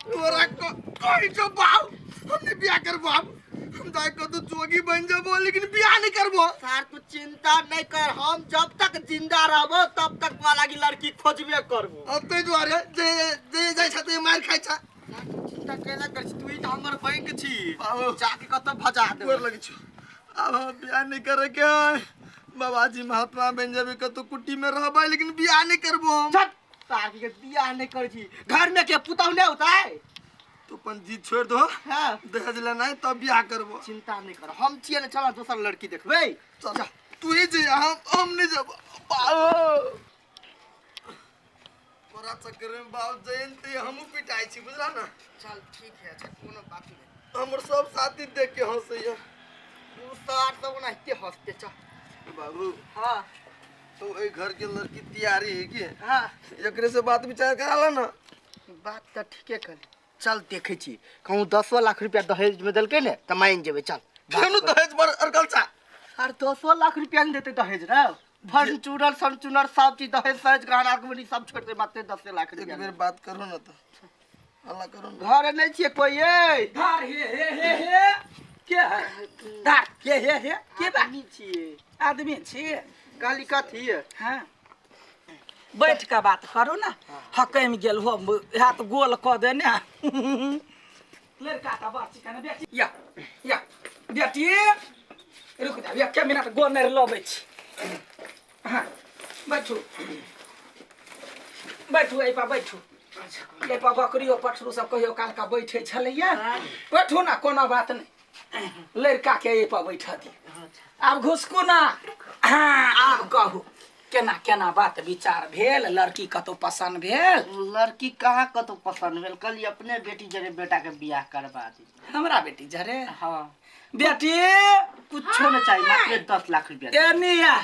S3: तोरा कहि छौ बाप हमने बियाह करबो हम जाय के तो जोगी बन जबो लेकिन बियाह नहीं करबो।
S4: सार तू चिंता नहीं कर हम जब तक जिंदा रहबो तब तक वाला की लड़की खोजबे करबो।
S3: अब ते दुआरे जे जे जाय छ ते मार खाय छ।
S4: तू चिंता केना कर छी तू ही त हमर बैंक छी जाके कतौ भजा देबो।
S3: गोर लगै छी अब हम बियाह नहीं करे के बाबाजी महात्मा बन जेबे कतौ कुटी में रहबै लेकिन बियाह नहीं करबो हम।
S4: चल सार के बियाह नहीं करै छी घर में के पुतहु नहीं होतै।
S3: तू अपन जीत छोड़ दो।
S4: हाँ
S3: दहेज लेना तब बियाह करबो।
S4: चिंता नहीं कर हम छियै ने चल दोसर लड़की देखबै।
S3: चल तू ही जे हम नहीं जब बाबू। तोरा चक्कर में बाप जयंती हमहूँ पिटाइ छी, बुझला ना?
S4: चल ठीक है, अच्छा कोनो बात नहीं।
S3: हमर सब साथी देख के हंसैया।
S4: उ सार सब ओनाहिते हंसते। चल
S3: बाबू।
S4: हाँ।
S3: तो एहि घर के लड़की तैयारी है कि
S4: हाँ,
S3: एकरे से बात विचार करा ला ना।
S4: बात तऽ ठीके कहली। चल देखै छी, कहूँ 10 लाख रुपया दहेज में देलकै ने तऽ मानि जेबै। चल बात
S3: फेनु
S4: कर।
S3: दहेज पर अरकल चा।
S4: आर 10 लाख रुपया नहीं देते दहेज रे? फर्नीचर फर्चुनर सब चीज दहेज सहेज गहना गुड़ी सब छोड़ दे, मात्र 10 लाख
S3: एक
S4: रुपया।
S3: बेर बात करू ना तो हल्ला करू ना।
S4: घर नहीं छियै कोई ये?
S1: धार हे हे हे हे, के है धार हे हे हे, के बा?
S4: आदमी छियै।
S1: आदमी छी?
S4: कहली कथी?
S1: हाँ, बैठ के बात करू ना। हकैम गेल हो, हाथ गोल कऽ दे ने। लड़का तऽ बड़ चिकन। बेटी या या बेटी, रुक जा एक मिनट, गोनर लबै छी। हाँ, बैठू बैठू, एहि पर बैठू। एहि पर बकरियो पठरू सब कहियो काल का बैठे छलैया। बैठू ना, कोनो बात नहि। लड़का के एहि पर बैठा दी। आब घुसकू ना। हाँ, आब कहू, केना केना बात विचार भेल? लड़की कतौ पसंद भेल?
S4: लड़की कहाँ कतौ पसंद भेल। कहली अपने बेटी जरे बेटा के बियाह करवा दी।
S1: हमरा बेटी जरे?
S4: हाँ।
S1: बेटी।
S4: कुछो न चाहिए, मात्र 10 लाख रुपया।
S1: एनी आ।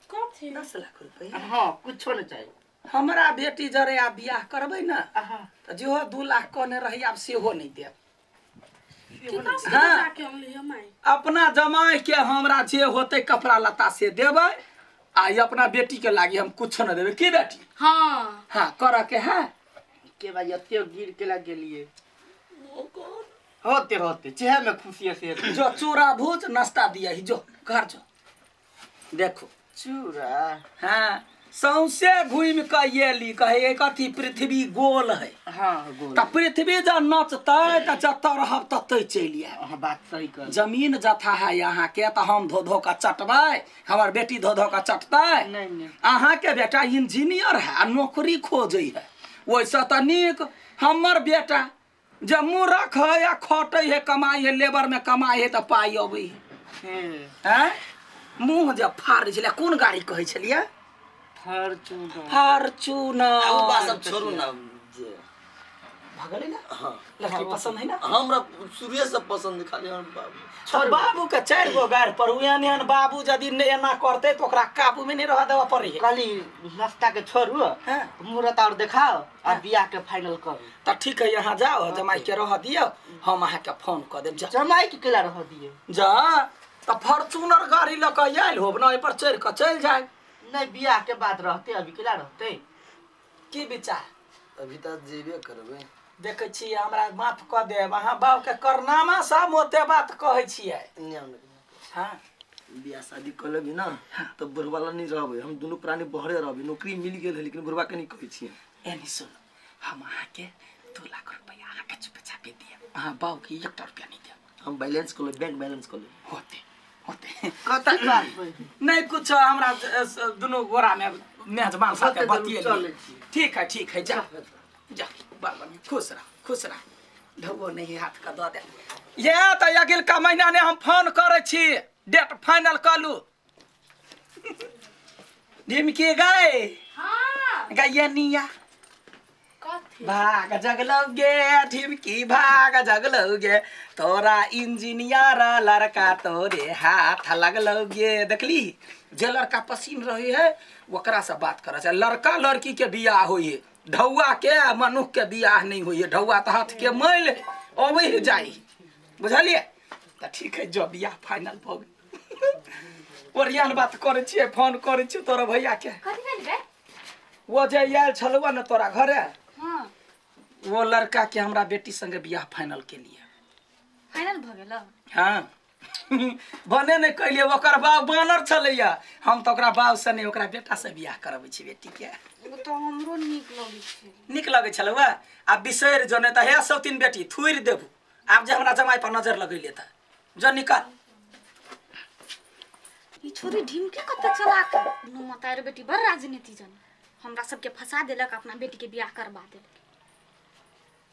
S2: कथी?
S1: 10 लाख रुपया।
S4: हाँ, कुछो न चाहिए।
S1: हमरा बेटी जरे आब बियाह करबै ने
S4: हाँ।
S1: तऽ जेहो 2 लाख कहने रही, आब सेहो नहि देब।
S2: कितना से
S1: हाँ।
S2: जाके अनलियै माई?
S1: अपना जमाई के हमरा जे होतै कपड़ा लत्ता से देबै, आ ई अपना बेटी के लागी हम कुछो न देबै। की बेटी?
S8: हाँ।
S1: हाँ, करऽ के है?
S4: के भाई, एते गिर के लग गेलिए? होते होते चेहरे में खुशी से।
S1: जो चूड़ा भूज नाश्ता दिया ही, जो घर जो देखो।
S4: चूड़ा?
S1: हाँ, सौंसे घूमि कऽ एली। कहे कथी, पृथ्वी गोल है।
S4: हाँ, गोल।
S1: तऽ पृथ्वी जब नचतै तऽ जतऽ रहब ततै चलि आयब।
S4: हाँ, बात सही कर।
S1: जमीन जथा है यहाँ के, तऽ हम धो धो कऽ चटबै? हमर बेटी धो धो कऽ चटतै?
S4: नहीं नहीं।
S1: अहाँके बेटा इंजीनियर है आ नौकरी खोजै है। ओहिसँ तऽ नीक हमर बेटा जे मूर्ख है आ खटै है, कमाइ है, लेबर में कमाइ है तऽ पाइ अबै है। आँय, मुँह जे फाड़ै छलै, कोन गाड़ी कहै छलियै?
S4: फॉर्चूनर।
S1: फॉर्चूनर।
S3: आ उ बात सब छोड़ू ना जे।
S1: भऽ गेलै ने?
S3: हाँ।
S1: लड़की पसंद है ना?
S3: हमरा शुरुए से पसंद है, खाली हमर बाबू।
S1: बाबू के चारि गो गाड़ि पर एहन एहन बाबू यदि एना करतै तऽ ओकरा काबू में नहि रहऽ देबऽ पड़ै है।
S4: कहली नाश्ता के छोड़ू,
S1: हाँ।
S4: मुहूर्त और देखाओ आ बियाह के फाइनल करू।
S1: तऽ ठीक है, यहाँ जाओ, जमाई के रह दियौ, हम अहाँके फोन कऽ देब। जा।
S4: जमाई के केला रह दिए?
S1: जा तऽ फॉर्चूनर गाड़ी लऽ कऽ आयल होब ने, ओहि पर चढ़ि कऽ चलि जाय।
S4: नहीं, बियाह के बाद रहते, अभी केला रहते?
S1: की विचार?
S3: अभी तऽ जेबे करबै।
S1: देखै छी, हमरा माफ कऽ देब, अहाँ बाबूके करनामा सब ओते बात कहै छियै।
S3: नहि, हम
S1: हाँ।
S3: बियाह शादी कऽ लेबी ना तऽ बुढ़वा ला नहीं रहबै, हम दुनू प्राणी बहरे रहबै। नौकरी मिल गेल है, लेकिन बुढ़वा के नहीं कहै छियै।
S1: एनी सुन, हम अहाँके 2 लाख रुपैआ अहाँके चुपे चापे दिअ, अहाँ बाबूके एकटा रुपैआ नहि देब।
S3: हम बैलेंस कऽ लेब, बैंक बैलेंस कऽ लेब।
S1: होते होते।
S4: कतऽ बात?
S1: नहीं कुछ, हमरा दुनू गोरा में मेजबान साथे
S4: होते दुनू।
S1: बतियेलियै।
S4: चलै छी।
S1: ठीक है, ठीक है, जा जा, बड़ बढ़िया, खुश रह, खुश रह। ढौओ नहीं हाथ के दऽ दे। ये तऽ अगिलका महीना ने हम फोन करै छी, डेट फाइनल कऽ लू। ढिमकी गए।
S8: हाँ।
S1: गैया निया।
S8: कथी?
S1: भाग जगलौगे ढिमकी, भाग जगलौगे, तोरा इंजीनियर लड़का तोरे हाथ लगलौगे। देखली, जे लड़का पसीन रही है ओकरा से बात करे छै। लड़का लड़की के बियाह होइ है, ढौआ के आ मनुख के बियाह नहीं होइ है। ढौआ तऽ हाथ के मैल अबै है जाइ, बुझलियै? तऽ ठीक है, जो बियाह फाइनल भऽ गेल। ओरियान बात करै छियै, फोन करै छियै तोरा भैया के।
S8: कथी भेल रे?
S1: वो जे आयल छलुआ ने तोरा घरे,
S8: हाँ।
S1: वो लड़का के हमरा बेटी संगे बियाह फाइनल के लिए।
S8: फाइनल भऽ गेल?
S1: हाँ, भने नहि कहलियै, ओकर बाप बानर छलैया। हम तऽ ओकरा बाप से नहि, ओकरा बेटा से बियाह करबै छी बेटी के।
S8: ओ तऽ हमरो नीक लगै छै।
S1: नीक लगै छलै वएह। आब बिसरि जो, नहि तऽ हे सौतीन बेटी थुरि देबू। आब जे हमरा जमाइ पर नजर लगैले तऽ जो निकल।
S8: ई छोरी ढिमके कते चलाक है। दुनू मतार बेटी बड़ राजनीति जाने, हमरा सबके फंसा देलक, अपना बेटी के बियाह करवा देलक।